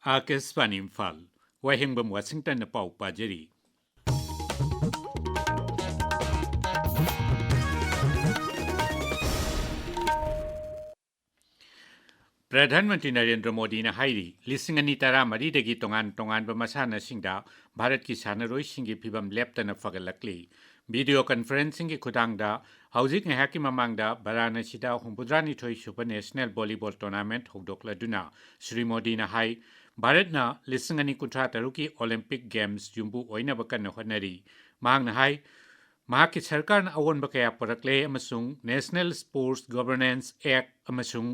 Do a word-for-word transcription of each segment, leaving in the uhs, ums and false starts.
ꯑꯥꯀꯥꯁꯕꯥꯅꯤ ꯏꯝꯐꯥꯜ, ꯋꯥꯍꯦꯡꯕꯝ ꯋꯥꯁꯤꯡꯇꯟꯅ ꯄꯥꯎ ꯄꯥꯖꯔꯤ꯫ ꯄ꯭ꯔꯙꯥꯟ ꯃꯟꯇ꯭ꯔꯤ ꯅꯔꯦꯟꯗ꯭ꯔ ꯃꯣꯗꯤꯅ ꯍꯥꯏꯔꯤ, ꯂꯤꯁꯤꯡ ꯑꯅꯤ ꯇꯔꯥꯃꯔꯤꯗꯒꯤ ꯇꯣꯉꯥꯟ ꯇꯣꯉꯥꯟꯕ ꯃꯁꯥꯟꯅꯁꯤꯡꯗ ꯚꯥꯔꯠꯀꯤ ꯁꯥꯟꯅꯔꯣꯏꯁꯤꯡꯒꯤ ꯐꯤꯚꯝ ꯂꯦꯞꯇꯅ ꯐꯒꯠꯂꯛꯂꯤ꯫ ꯚꯤꯗꯤꯑꯣ ꯀꯟꯐꯔꯦꯟꯁꯤꯡꯒꯤ ꯈꯨꯠꯊꯥꯡꯗ ꯍꯧꯖꯤꯛ ꯉꯥꯏꯍꯥꯛꯀꯤ ꯃꯃꯥꯡꯗ ꯚꯥꯔꯥꯅꯁꯤꯗ ꯍꯨꯝꯐꯨꯇꯔꯥꯅꯤꯊꯣꯏ ꯁꯨꯕ ꯅꯦꯁꯅꯦꯜ ꯚꯣꯂꯤꯕꯣꯜ ꯇꯣꯔꯅꯥꯃꯦꯟꯠ ꯍꯧꯗꯣꯛꯂꯗꯨꯅ ꯁ꯭ꯔꯤ ꯃꯣꯗꯤꯅ ꯍꯥꯏ, ꯚꯥꯔꯠꯅ ꯂꯤꯁꯤꯡ ꯑꯅꯤ ꯀꯨꯟꯊ꯭ꯔꯥ ꯇꯔꯨꯛꯀꯤ ꯑꯣꯂꯤꯝꯄꯤꯛ ꯒꯦꯝꯁ ꯌꯨꯝꯕꯨ ꯑꯣꯏꯅꯕ ꯀꯟꯅ ꯍꯣꯠꯅꯔꯤ꯫ ꯃꯍꯥꯛꯅ ꯍꯥꯏ, ꯃꯍꯥꯛꯀꯤ ꯁꯔꯀꯥꯔꯅ ꯑꯑꯣꯟꯕ ꯀꯌꯥ ꯄꯨꯔꯛꯂꯦ ꯑꯃꯁꯨꯡ National Sports Governance Act ꯑꯃꯁꯨꯡ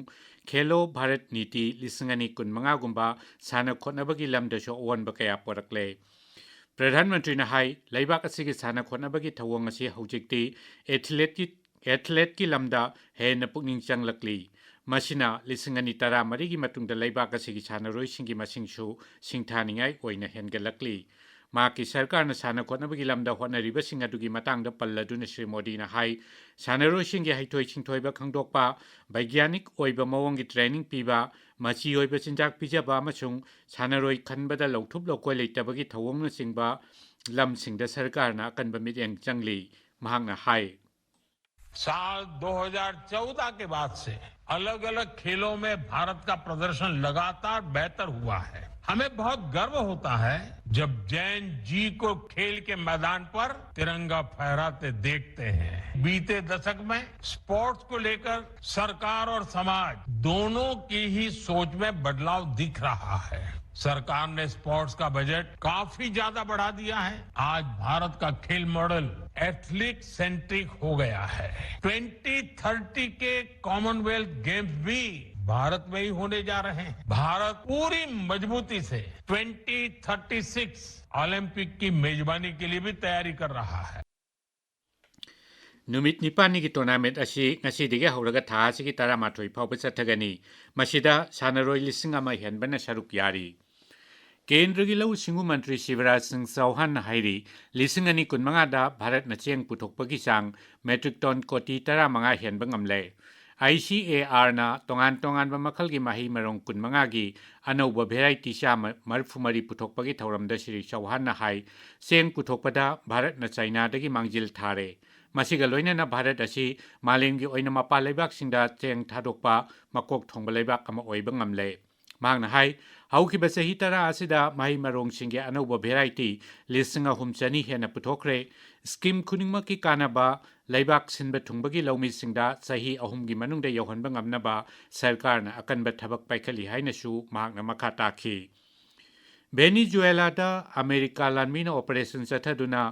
ꯈꯦꯂꯣ ꯚꯥꯔꯠ ꯅꯤꯇꯤ ꯂꯤꯁꯤꯡ ꯑꯅꯤ ꯀꯨꯟꯃꯉꯥꯒꯨꯝꯕ ꯁꯥꯟꯅ ꯈꯣꯠꯅꯕꯒꯤ ꯂꯝꯗꯁꯨ ꯑꯑꯣꯟꯕ ꯀꯌꯥ ꯄꯨꯔꯛꯂꯦ꯫ ꯄ꯭ꯔꯙꯥꯟ ꯃꯟꯇ꯭ꯔꯤꯅ ꯍꯥꯏ, ꯂꯩꯕꯥꯛ ꯑꯁꯤꯒꯤ ꯁꯥꯟꯅ ꯈꯣꯠꯅꯕꯒꯤ ꯊꯧꯑꯣꯡ ꯑꯁꯤ ꯍꯧꯖꯤꯛꯇꯤ ꯑꯦꯊꯂꯦꯠꯀꯤ, ꯑꯦꯊꯂꯦꯠꯀꯤ ꯂꯝꯗ ꯍꯦꯟꯅ ꯄꯨꯛꯅꯤꯡ ꯆꯪꯂꯛꯂꯤ꯫ ꯃꯁꯤꯅ ꯂꯤꯁꯤꯡ ꯑꯅꯤ ꯇꯔꯥꯃꯔꯤꯒꯤ ꯃꯇꯨꯡꯗ ꯂꯩꯕꯥꯛ ꯑꯁꯤꯒꯤ ꯁꯥꯟꯅꯔꯣꯏꯁꯤꯡꯒꯤ ꯃꯁꯤꯡꯁꯨ ꯁꯤꯡꯊꯥꯅꯤꯡꯉꯥꯏ ꯑꯣꯏꯅ ꯍꯦꯟꯒꯠꯂꯛꯂꯤ꯫ ꯃꯍꯥꯛꯀꯤ ꯁꯔꯀꯥꯔꯅ ꯁꯥꯟꯅ ꯈꯣꯠꯅꯕꯒꯤ ꯂꯝꯗ ꯍꯣꯠꯅꯔꯤꯕꯁꯤꯡ ꯑꯗꯨꯒꯤ ꯃꯇꯥꯡꯗ ꯄꯜꯂꯗꯨꯅ ꯁ꯭ꯔꯤ ꯃꯣꯗꯤꯅ ꯍꯥꯏ, ꯁꯥꯟꯅꯔꯣꯏꯁꯤꯡꯒꯤ ꯍꯩꯊꯣꯏ ꯁꯤꯡꯊꯣꯏꯕ ꯈꯪꯗꯣꯛꯄ, ꯕꯩꯒ꯭ꯌꯥꯅꯤꯛ ꯑꯣꯏꯕ ꯃꯑꯣꯡꯒꯤ ꯇ꯭ꯔꯦꯅꯤꯡ ꯄꯤꯕ, ꯃꯆꯤ ꯑꯣꯏꯕ ꯆꯤꯟꯖꯥꯛ ꯄꯤꯖꯕ ꯑꯃꯁꯨꯡ ꯁꯥꯟꯅꯔꯣꯏ ꯈꯟꯕꯗ ꯂꯧꯊꯣꯛ ꯂꯧꯀꯣꯏ ꯂꯩꯇꯕꯒꯤ ꯊꯧꯑꯣꯡꯅꯆꯤꯡꯕ ꯂꯝꯁꯤꯡꯗ ꯁꯔꯀꯥꯔꯅ ꯑꯀꯟꯕ ꯃꯤꯠꯌꯦꯡ ꯆꯪꯂꯤ꯫ ꯃꯍꯥꯛꯅ ꯍꯥꯏ, साल दो हज़ार चौदह के बाद से अलग-अलग खेलों में भारत का प्रदर्शन लगातार बेहतर हुआ है। हमें बहुत गर्व होता है जब जैन जी को खेल के मैदान पर तिरंगा फहराते देखते हैं। बीते दशक में स्पोर्ट्स को लेकर सरकार और समाज दोनों की ही सोच में बदलाव दिख रहा है। सरकार ने स्पोर्ट्स का बजट काफी ज्यादा बढ़ा दिया है। आज भारत का खेल मॉडल एथलीट सेंट्रिक हो गया है। ट्वेंटी थर्टी के कॉमनवेल्थ गेम्स भी भारत में ही होने जा रहे हैं। भारत पूरी मजबूती से ट्वेंटी थर्टी सिक्स ओलंपिक की मेजबानी के लिए भी तैयारी कर रहा है। ꯅꯨꯃꯤꯠ ꯅꯤꯄꯥꯜꯅꯤꯒꯤ ꯇꯣꯔꯅꯥꯃꯦꯟꯠ ꯑꯁꯤ ꯉꯁꯤꯗꯒꯤ ꯍꯧꯔꯒ ꯊꯥ ꯑꯁꯤꯒꯤ ꯇꯔꯥꯃꯥꯊꯣꯏ ꯐꯥꯎꯕ ꯆꯠꯊꯒꯅꯤ꯫ ꯃꯁꯤꯗ ꯁꯥꯟꯅꯔꯣꯏ ꯂꯤꯁꯤꯡ ꯑꯃ ꯍꯦꯟꯕꯅ ꯁꯔꯨꯛ ꯌꯥꯔꯤ꯫ ꯀꯦꯟꯗ꯭ꯔꯒꯤ ꯂꯧꯎ ꯁꯤꯡꯎ ꯃꯟꯇ꯭ꯔꯤ ꯁꯤꯕꯔꯥꯖ ꯁꯤꯡ ꯆꯧꯍꯥꯟꯅ ꯍꯥꯏꯔꯤ, ꯂꯤꯁꯤꯡ ꯑꯅꯤ ꯀꯨꯟꯃꯉꯥꯗ ꯚꯥꯔꯠꯅ ꯆꯦꯡ ꯄꯨꯊꯣꯛꯄꯒꯤ ꯆꯥꯡ ꯃꯦꯇ꯭ꯔꯤꯛ ꯇꯣꯟ ꯀꯣꯇꯤ ꯇꯔꯥꯃꯉꯥ ꯍꯦꯟꯕ ꯉꯝꯂꯦ꯫ ꯑꯥꯏ ꯁꯤ ꯑꯦ ꯑꯥꯔꯅ ꯇꯣꯉꯥꯟ ꯇꯣꯉꯥꯟꯕ ꯃꯈꯜꯒꯤ ꯃꯍꯩ ꯃꯔꯣꯡ ꯀꯨꯟꯃꯉꯥꯒꯤ ꯑꯅꯧꯕ variety ꯆꯥꯝꯃ ꯃꯔꯤꯐꯨ ꯃꯔꯤ ꯄꯨꯊꯣꯛꯄꯒꯤ ꯊꯧꯔꯝꯗ ꯁ꯭ꯔꯤ ꯆꯧꯍꯥꯟꯅ ꯍꯥꯏ, ꯆꯦꯡ ꯄꯨꯊꯣꯛꯄꯗ ꯚꯥꯔꯠꯅ ꯆꯥꯏꯅꯥꯗꯒꯤ ꯃꯥꯡꯖꯤꯜ ꯊꯥꯔꯦ꯫ ꯃꯁꯤꯒ ꯂꯣꯏꯅꯅ ꯚꯥꯔꯠ ꯑꯁꯤ ꯃꯥꯂꯦꯝꯒꯤ ꯑꯣꯏꯅ ꯃꯄꯥꯟ ꯂꯩꯕꯥꯛꯁꯤꯡꯗ ꯆꯦꯡ ꯊꯥꯗꯣꯛꯄ ꯃꯀꯣꯛ ꯊꯣꯡꯕ ꯂꯩꯕꯥꯛ ꯑꯃ ꯑꯣꯏꯕ ꯉꯝꯂꯦ꯫ ꯃꯍꯥꯛꯅ ꯍꯥꯏ, ꯍꯧꯈꯤꯕ ꯆꯍꯤ ꯇꯔꯥ ꯑꯁꯤꯗ ꯃꯍꯩ ꯃꯔꯣꯡꯁꯤꯡꯒꯤ ꯑꯅꯧꯕ variety ꯂꯤꯁꯤꯡ ꯑꯍꯨꯝ ꯆꯅꯤ ꯍꯦꯟꯅ ꯄꯨꯊꯣꯛꯈ꯭ꯔꯦ꯫ Scheme ꯈꯨꯗꯤꯡꯃꯛꯀꯤ ꯀꯥꯟꯅꯕ ꯂꯩꯕꯥꯛ ꯁꯤꯟꯕ ꯊꯨꯡꯕꯒꯤ ꯂꯧꯃꯤꯁꯤꯡꯗ ꯆꯍꯤ ꯑꯍꯨꯝꯒꯤ ꯃꯅꯨꯡꯗ ꯌꯧꯍꯟꯕ ꯉꯝꯅꯕ ꯁꯔꯀꯥꯔꯅ ꯑꯀꯟꯕ ꯊꯕꯛ ꯄꯥꯏꯈꯠꯂꯤ ꯍꯥꯏꯅꯁꯨ ꯃꯍꯥꯛꯅ ꯃꯈꯥ ꯇꯥꯈꯤ꯫ ꯚꯦꯅꯤꯖꯨꯋꯦꯂꯥꯗ ꯑꯃꯦꯔꯤꯀꯥ ꯂꯥꯟꯃꯤꯅ operation ꯆꯠꯊꯗꯨꯅ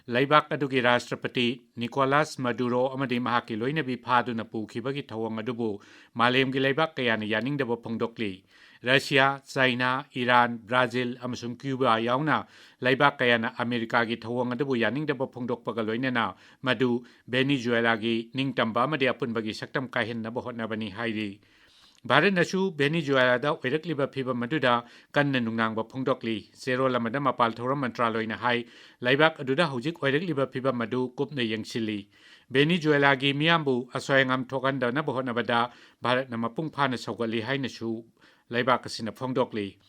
ꯂꯩꯕꯥꯛ ꯑꯗꯨꯒꯤ ꯔꯥꯁꯇ꯭ꯔꯄꯇꯤ ꯅꯤꯀꯣꯂꯥꯁ ꯃꯗꯨꯔꯣ ꯑꯃꯗꯤ ꯃꯍꯥꯛꯀꯤ ꯂꯣꯏꯅꯕꯤ ꯐꯥꯗꯨꯅ ꯄꯨꯈꯤꯕꯒꯤ ꯊꯧꯑꯣꯡ ꯑꯗꯨꯕꯨ ꯃꯥꯂꯦꯝꯒꯤ ꯂꯩꯕꯥꯛ ꯀꯌꯥꯅ ꯌꯥꯅꯤꯡꯗꯕ ꯐꯣꯡꯗꯣꯛꯂꯤ꯫ ꯔꯁꯤꯌꯥ, ꯆꯥꯏꯅꯥ, ꯏꯔꯥꯟ, ꯕ꯭ꯔꯥꯖꯤꯜ ꯑꯃꯁꯨꯡ ꯀ꯭ꯌꯨꯕꯥ ꯌꯥꯎꯅ ꯂꯩꯕꯥꯛ ꯀꯌꯥꯅ ꯑꯃꯦꯔꯤꯀꯥꯒꯤ ꯊꯧꯑꯣꯡ ꯑꯗꯨꯕꯨ ꯌꯥꯅꯤꯡꯗꯕ ꯐꯣꯡꯗꯣꯛꯄꯒ ꯂꯣꯏꯅꯅ ꯃꯗꯨ ꯚꯦꯅꯤꯖꯨꯋꯦꯂꯥꯒꯤ ꯅꯤꯡꯇꯝꯕ ꯑꯃꯗꯤ ꯑꯄꯨꯟꯕꯒꯤ ꯁꯛꯇꯝ ꯀꯥꯏꯍꯟꯅꯕ ꯍꯣꯠꯅꯕꯅꯤ ꯍꯥꯏꯔꯤ꯫ ꯚꯥꯔꯠꯅꯁꯨ ꯚꯦꯅꯤꯖꯨꯋꯦꯂꯥꯗ ꯑꯣꯏꯔꯛꯂꯤꯕ ꯐꯤꯚꯝ ꯑꯗꯨꯗ ꯀꯟꯅ ꯅꯨꯡꯅꯥꯡꯕ ꯐꯣꯡꯗꯣꯛꯂꯤ꯫ ꯆꯦꯔꯣꯜ ꯑꯃꯗ ꯃꯄꯥꯜ ꯊꯧꯔꯝ ꯃꯟꯇ꯭ꯔꯥꯂꯣꯏꯅ ꯍꯥꯏ, ꯂꯩꯕꯥꯛ ꯑꯗꯨꯗ ꯍꯧꯖꯤꯛ ꯑꯣꯏꯔꯛꯂꯤꯕ ꯐꯤꯚꯝ ꯑꯗꯨ ꯀꯨꯞꯅ ꯌꯦꯡꯁꯤꯜꯂꯤ꯫ ꯚꯦꯅꯤꯖꯨꯋꯦꯂꯥꯒꯤ ꯃꯤꯌꯥꯝꯕꯨ ꯑꯁꯣꯏ ꯑꯉꯥꯝ ꯊꯣꯛꯍꯟꯗꯅꯕ ꯍꯣꯠꯅꯕꯗ ꯚꯥꯔꯠꯅ ꯃꯄꯨꯡ ꯐꯥꯅ ꯁꯧꯒꯠꯂꯤ ꯍꯥꯏꯅꯁꯨ ꯂꯩꯕꯥꯛ ꯑꯁꯤꯅ ꯐꯣꯡꯗꯣꯛꯂꯤ꯫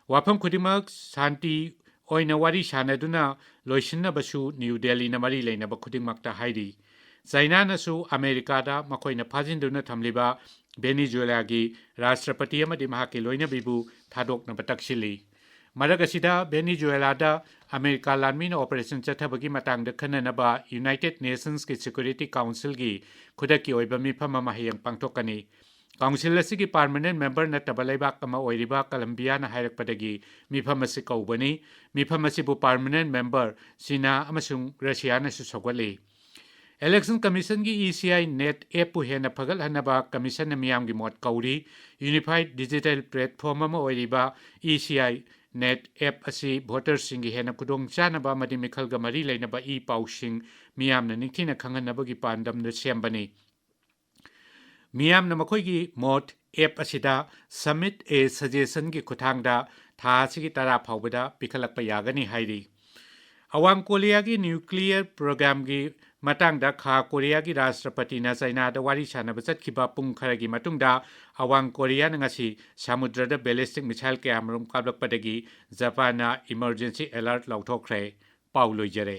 ꯋꯥꯐꯝ ꯈꯨꯗꯤꯡꯃꯛ ꯁꯥꯟꯇꯤ ꯑꯣꯏꯅ ꯋꯥꯔꯤ ꯁꯥꯅꯗꯨꯅ ꯂꯣꯏꯁꯤꯟꯅꯕꯁꯨ ꯅ꯭ꯌꯨ ꯗꯦꯜꯂꯤꯅ ꯃꯔꯤ ꯂꯩꯅꯕ ꯈꯨꯗꯤꯡꯃꯛꯇ ꯍꯥꯏꯔꯤ꯫ ꯆꯥꯏꯅꯥꯅꯁꯨ ꯑꯃꯦꯔꯤꯀꯥꯗ ꯃꯈꯣꯏꯅ ꯐꯥꯖꯤꯟꯗꯨꯅ ꯊꯝꯂꯤꯕ ꯚꯦꯅꯤꯖꯨꯋꯦꯂꯥꯒꯤ ꯔꯥꯁꯇ꯭ꯔꯄꯇꯤ ꯑꯃꯗꯤ ꯃꯍꯥꯛꯀꯤ ꯂꯣꯏꯅꯕꯤꯕꯨ ꯊꯥꯗꯣꯛꯅꯕ ꯇꯛꯁꯤꯜꯂꯤ꯫ ꯃꯔꯛ ꯑꯁꯤꯗ, ꯚꯦꯅꯤꯖꯨꯋꯦꯂꯥꯗ ꯑꯃꯦꯔꯤꯀꯥ ꯂꯥꯟꯃꯤꯅ operation ꯆꯠꯊꯕꯒꯤ ꯃꯇꯥꯡꯗ ꯈꯟꯅꯅꯕ United Nations ꯀꯤ Security Council ꯒꯤ ꯈꯨꯗꯛꯀꯤ ꯑꯣꯏꯕ ꯃꯤꯐꯝ ꯑꯃ ꯍꯌꯦꯡ ꯄꯥꯡꯊꯣꯛꯀꯅꯤ꯫ Council ꯑꯁꯤꯒꯤ permanent member ꯅꯠꯇꯕ ꯂꯩꯕꯥꯛ ꯑꯃ ꯑꯣꯏꯔꯤꯕ ꯀꯂꯝꯕꯤꯌꯥꯅ ꯍꯥꯏꯔꯛꯄꯗꯒꯤ ꯃꯤꯐꯝ ꯑꯁꯤ ꯀꯧꯕꯅꯤ꯫ ꯃꯤꯐꯝ ꯑꯁꯤꯕꯨ permanent member ꯆꯤꯅꯥ ꯑꯃꯁꯨꯡ ꯔꯁꯤꯌꯥꯅꯁꯨ ꯁꯧꯒꯠꯂꯤ꯫ Election Commission ꯒꯤ E C I NET app ꯄꯨ ꯍꯦꯟꯅ ꯐꯒꯠꯍꯟꯅꯕ commission ꯅ ꯃꯤꯌꯥꯝꯒꯤ ꯃꯣꯠ ꯀꯧꯔꯤ꯫ Unified digital platform ꯑꯃ ꯑꯣꯏꯔꯤꯕ E C I NET app ꯑꯁꯤ voter ꯁꯤꯡꯒꯤ ꯍꯦꯟꯅ ꯈꯨꯗꯣꯡꯆꯥꯅꯕ ꯑꯃꯗꯤ ꯃꯤꯈꯜꯒ ꯃꯔꯤ ꯂꯩꯅꯕ ꯏ ꯄꯥꯎꯁꯤꯡ ꯃꯤꯌꯥꯝꯅ ꯅꯤꯡꯊꯤꯅ ꯈꯪꯍꯟꯅꯕꯒꯤ ꯄꯥꯟꯗꯝꯗ ꯁꯦꯝꯕꯅꯤ꯫ ꯃꯤꯌꯥꯝꯅ ꯃꯈꯣꯏꯒꯤ ꯃꯣꯠ app ꯑꯁꯤꯗ Submit a Suggestion ꯒꯤ ꯈꯨꯠꯊꯥꯡꯗ ꯊꯥ ꯑꯁꯤꯒꯤ ꯇꯔꯥ ꯐꯥꯎꯕꯗ ꯄꯤꯈꯠꯂꯛꯄ ꯌꯥꯒꯅꯤ ꯍꯥꯏꯔꯤ꯫ ꯑꯋꯥꯡ ꯀꯣꯔꯤꯌꯥꯒꯤ nuclear program ꯒꯤ ꯃꯇꯥꯡꯗ ꯈꯥ ꯀꯣꯔꯤꯌꯥꯒꯤ ꯔꯥꯁꯇ꯭ꯔꯄꯇꯤꯅ ꯆꯥꯏꯅꯥꯗ ꯋꯥꯔꯤ ꯁꯥꯟꯅꯕ ꯆꯠꯈꯤꯕ ꯄꯨꯡ ꯈꯔꯒꯤ ꯃꯇꯨꯡꯗ ꯑꯋꯥꯡ ꯀꯣꯔꯤꯌꯥꯅ ꯉꯁꯤ ꯁꯃꯨꯗ꯭ꯔꯗ ballistic missile ꯀꯌꯥꯃꯔꯨꯝ ꯀꯥꯞꯂꯛꯄꯗꯒꯤ ꯖꯄꯥꯟꯅ emergency alert ꯂꯥꯎꯊꯣꯛꯈ꯭ꯔꯦ꯫ ꯄꯥꯎ ꯂꯣꯏꯖꯔꯦ꯫